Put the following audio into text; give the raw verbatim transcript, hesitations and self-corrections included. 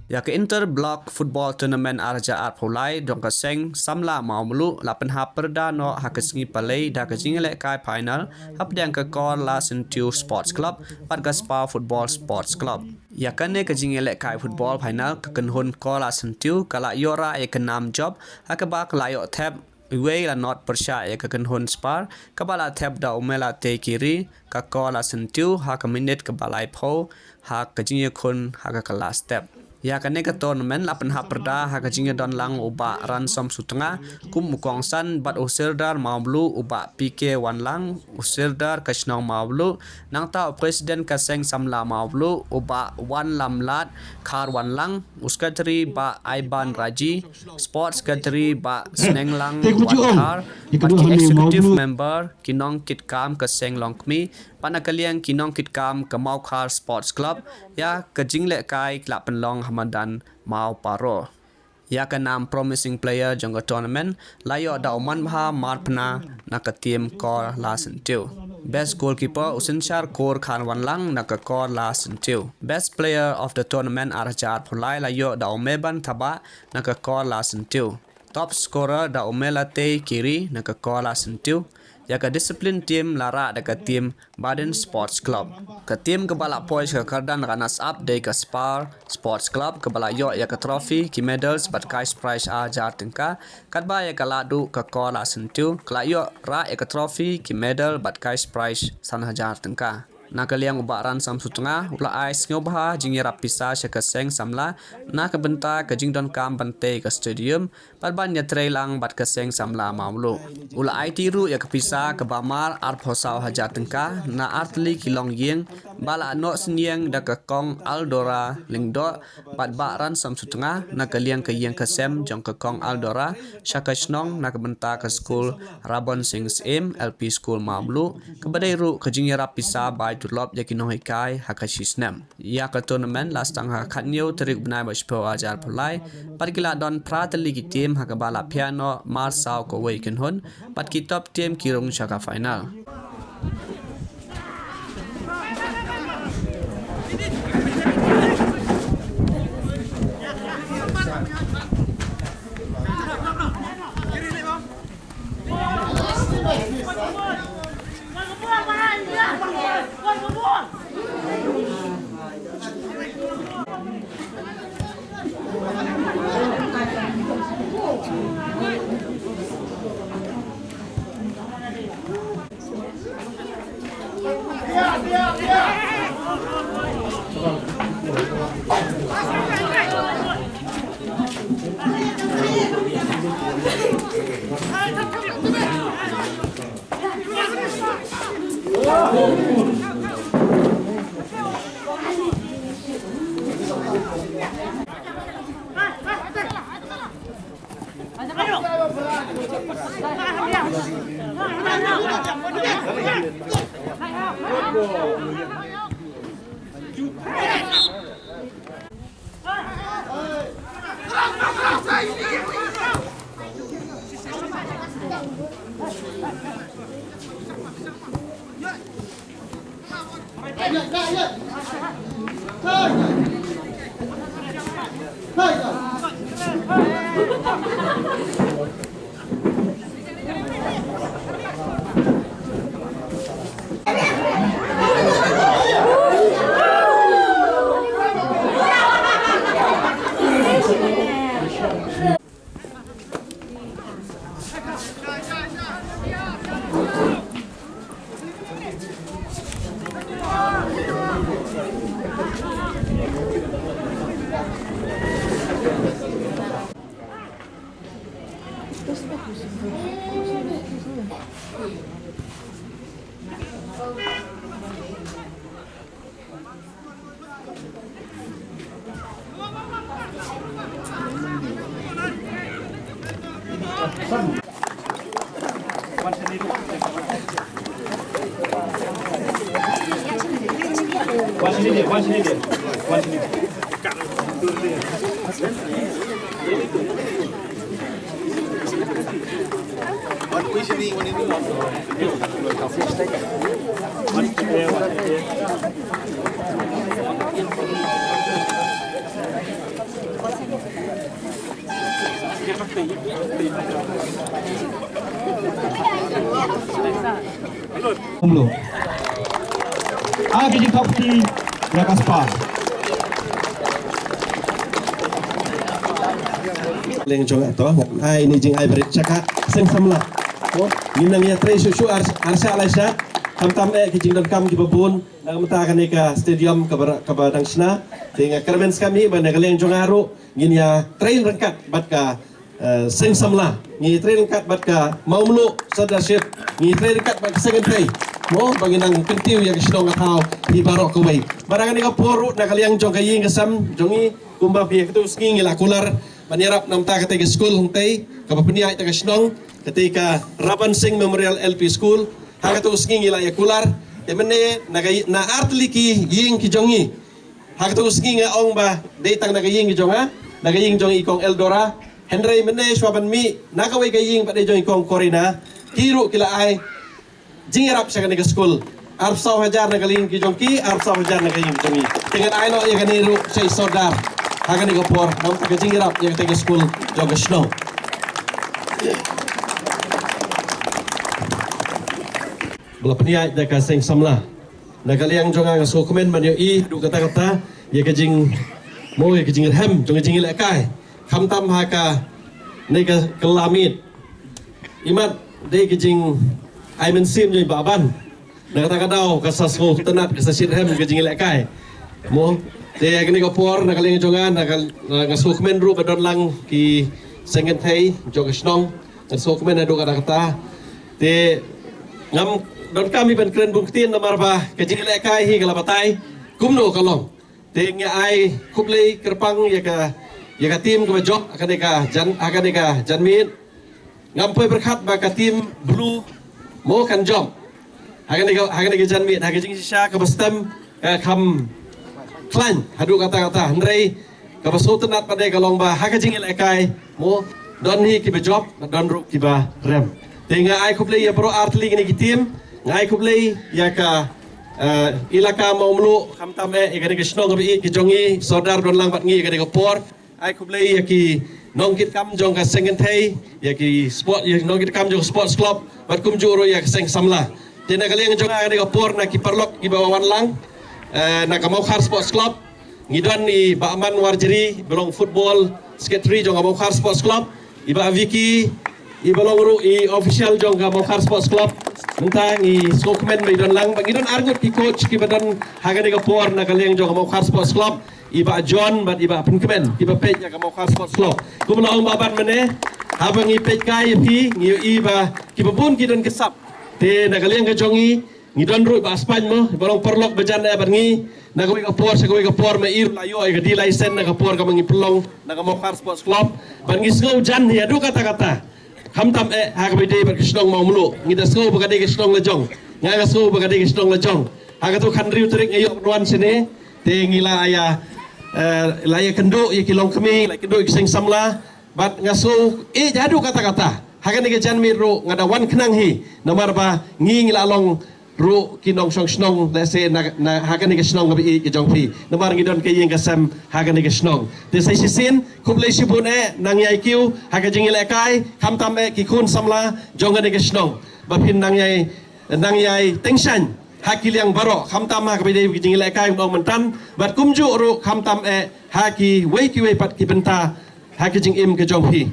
Ïa ka Inter Block Football Tournament ar hajar arphew lai jong ka seng samla Mawmluh la pynhap pyrda noh ha ka sngi Palei da ka jingïalehkai final hapdeng ka Korla Syntiew Sports Club bad ka Spah Football Sports Club. Ïa kane ka jingïalehkai football final ka kynhun Korla Syntiew ka la ïoh rah ïa ka nam jop ha kaba ka la ïoh thep iwei la not pyrshah ïa ka kynhun Spah kaba la thep da u Melatei Kiri, ka Korla Syntiew ha ka minit kaba laiphew ha ka jingïakhun ha ka kylla step. Ïa kane ka tournament la pynhap pyrda ha ka jingïadon lang u Bah Ransom Sutnga kum u kongsan bad u Sirdar Mawmluh u Bah P K Wanlang, u Sirdar ka shnong Mawmluh, nangta u President ka seng samla Mawmluh u Bah Wanlamlad Kharwanlang, u Secretary Bah Aiban Raji, Sports Secretary Bah Snenglang Wankhar, bad ki executive member, ki nongkitkam ka seng longkmie, bad na ka liang ki nongkitkam ka Mawkhar Sports Club, ïa ka jinglehkai ki la pynlong ha madan Mawparo. Ïa ka nam Promising Player jong ka tournament la ïoh da u Manbha Marphna na ka team Korla Syntiew. Best Goalkeeper u Synshar Kur Kharwanlang na ka Korla Syntiew. Best Player of the Tournament ar hajar arphew lai la ïoh da u Meban Thabah na ka Korla Syntiew. Top scorer da u Melatei Kiri na ka Korla Syntiew. Ïa ka discipline team la rah da ka team Badin Sports Club. Ka team kaba la poi sha ka kyrdan runners up dei ka Spah Sports Club kaba la ïoh ïa ka trophy, ki medals bad cash prize ar hajar tyngka. Katba ïa ka Lahduh ka Korla Syntiew ka la ïoh rah ïa ka trophy, ki medal bad cash prize san hajar tyngka. Na ka liang u Bah Ransom Sutnga u la ai sngewbha jingïarap pisa sha ka seng samla na ka bynta ka jingdonkam ban tei ka stadium bad ban ïatrei lang bad ka seng samla Mawmluh. U la aiti ruh ïa ka pisa kaba mar arphew saw hajar tyngka na artylli ki longïing ba la noh synñiang da ka Kong Aldora Lyngdoh bad Bah Ransom Sutnga na ka liang ka ïing ka sem jong ka Kong Aldora sha ka shnong na ka bynta ka skul Rabon Sing Syiem L P School Mawmluh, kaba dei ruh ka jingïarap pisa bai turlop ïa ki nonghikai ha ka shi snem. Ïa ka tournament la sdang ha ka khathynñiew tarik bnai ba shiphew ar hajar arphew lai, bad ki la don phra tylli ki team ha kaba la phiah noh mar saw kawei kynhun, bad ki top team ki rung sha ka final. Kumno? Ah, ki jingthok ki ïa ka spah. Liang jong nga to, ai ni jingai barit sha ka seng samla. Ngin nang ïatrei shuh shuh ar, ar shah lai shah. Khamtam eh ki jingdonkam kiba bun na ka bynta kane ka stadium kaba, kaba dang shna. Te nga kyrmen skhem hi ba na ka liang jong nga ruh ngin ïatrei ryngkat bad ka eh, seng samla, ngi trei ryngkat bad ka Mawmluh Sirdarship, ngi trei ryngkat bad ka seng kynthei. Mo ba ngi nang kyntiew ïa ka shnong ka thaw hi baroh kawei. Bad ha kane ka por ruh na ka liang jong ka ïing ka sem jong ngi, kumba phi katto sngi ngi la kular ban ïarap namar kata ka skul hangtei kaba pynïaid da ka shnong, kata ka Raban Singh Memorial L P School. Ha katto sngi ngi la ïa kular. Te mynne na ka, na artylli ki ïing ki jong ngi. Ha katto sngi nga ong ba dei tang na ka ïing jong nga, na ka ïing jong i Kong Eldora. Hynrei mynne shuwa ban mih na kawei ka ïing pat dei jong i Kong Corina. Ki ruh ki la ai jingïarap sha kane ka skul. Arphew saw hajar na ka ïing ki jong ki, arphew saw hajar na ka ïing jong ngi. Te ngan ai noh ïa kane ruh sha i Sordar ha kane ka por, namar ka jingïarap ïa kata ka skul jong ka shnong. Ba la pynïaid da ka seng samla. Na ka liang jong nga nga sngewkmen ban ïohi haduh katta katta ïa ka jing, mo, ïa ka jingrhem jong ka jingïalehkai. Khamtam ha kane ka kylla miet. Imat dei ka jingai mynsiem jong i Bah Ban. Na kata ka daw ka sa sngewtynnat, ka sa shitrhem ka jingïalehkai. Mo, te ha kane ka por na ka liang jong nga, na ka, na nga sngewkmen ruh ba don lang ki seng kynthei jong ka shnong. Nga sngewkmen haduh katta katta. Te ngam donkam hi ban kren bun ktien namar ba ka jingïalehkai hi ka la batai kumno ka long. Te nga ai khublei kyrpang ïa ka, ïa ka team kaba jop ha kane ka jan, ha kane ka janmiet. Ngam poi pyrkhat ba ka team blue mo kan jop ha kane ka, ha kane ka janmiet, ha ka jingshisha kaba stem ka kham khlaiñ haduh katta katta. Hynrei kaba sngewtynnat pat de ka long ba ha ka jingïalehkai mo don hi kiba jop, don ruh kiba rem. Te nga ai khublei ïa baroh artylli kine ki team, nga ai khublei ïa ka, eh, Elaka Mawmluh, khamtam eh ïa kane ka shnong kaba ïeit ka jong ngi, Sordar don lang bad ngi ïa kane ka por. Ai khublei ïa ki nongkitkam jong ka seng kynthei, ïa ki sport, ïa ki nongkitkam jong ka sports club, bad kumjuh ruh ïa ka seng samla. Te na ka liang jong nga ha kane ka por na ki paralok kiba wan lang, eh, na ka Mawkhar Sports Club, ngi don i Bah Man Warjri, ba long football secretary jong ka Mawkhar Sports Club, i Bah Vicky, i ba long ruh i official jong ka Mawkhar Sports Club. Mynta ngi sngewkmen ba i don lang, ba ngi don arngut ki coach kiba don ha kane ka por na ka liang jong ka Mawkhar Sports Club. I Bah John bad i Bah Pynkmen kiba peit ïa ka Mawkhar Sports Club. Kum la ong Bah Ban mynne, haba ngi peit kai ïa phi ngi ïohi ba kiba bun ki don ka sap. Te na ka liang ka jong ngi, ngi don ruh i Bah Spaiñ mo, i ba long paralok ba jan eh bad ngi. Na kawei ka por sha kawei ka por ma i ruh la ïoh ïa ka D license na ka por kaba ngi pynlong na ka Mawkhar Sports Club. Bad ngi sngew jan ïa haduh katta katta. Khamtam eh ha kaba ïadei bad ka shnong Mawmluh. Ngi da sngew ba ka dei ka shnong la jong. Nga nga sngew ba ka dei ka shnong la jong. Ha kato khathynriew tarik nga ïoh ban wan shane. Te ngi la ïa, eh, la ïa kynduh ïa ki longkmie, la ïa kynduh ïa ki seng samla. Bad nga sngew ïeit haduh katta katta. Ha kane ka janmiet ruh nga da wan khnang hi. Namar ba ngi ngi la long ruh ki nongshong shnong, lehse na, na ha kane ka shnong kaba ïeit ka jong phi. Namar ngi don ka ïing ka sem ha kane ka shnong. Te sa shisien, khublei shibun eh, nang ïai kiew ha ka jingïalehkai, khamtam eh ki khun samla jong kane ka shnong. Ba phin nang ïai, nang ïai tyngshaiñ ha ki liang baroh, khamtam ha kaba ïadei ka jingïalehkai kumba ong mynta, bad kumjuh ruh khamtam eh ha kiwei kiwei pat ki bynta ha ka jingim ka jong phi.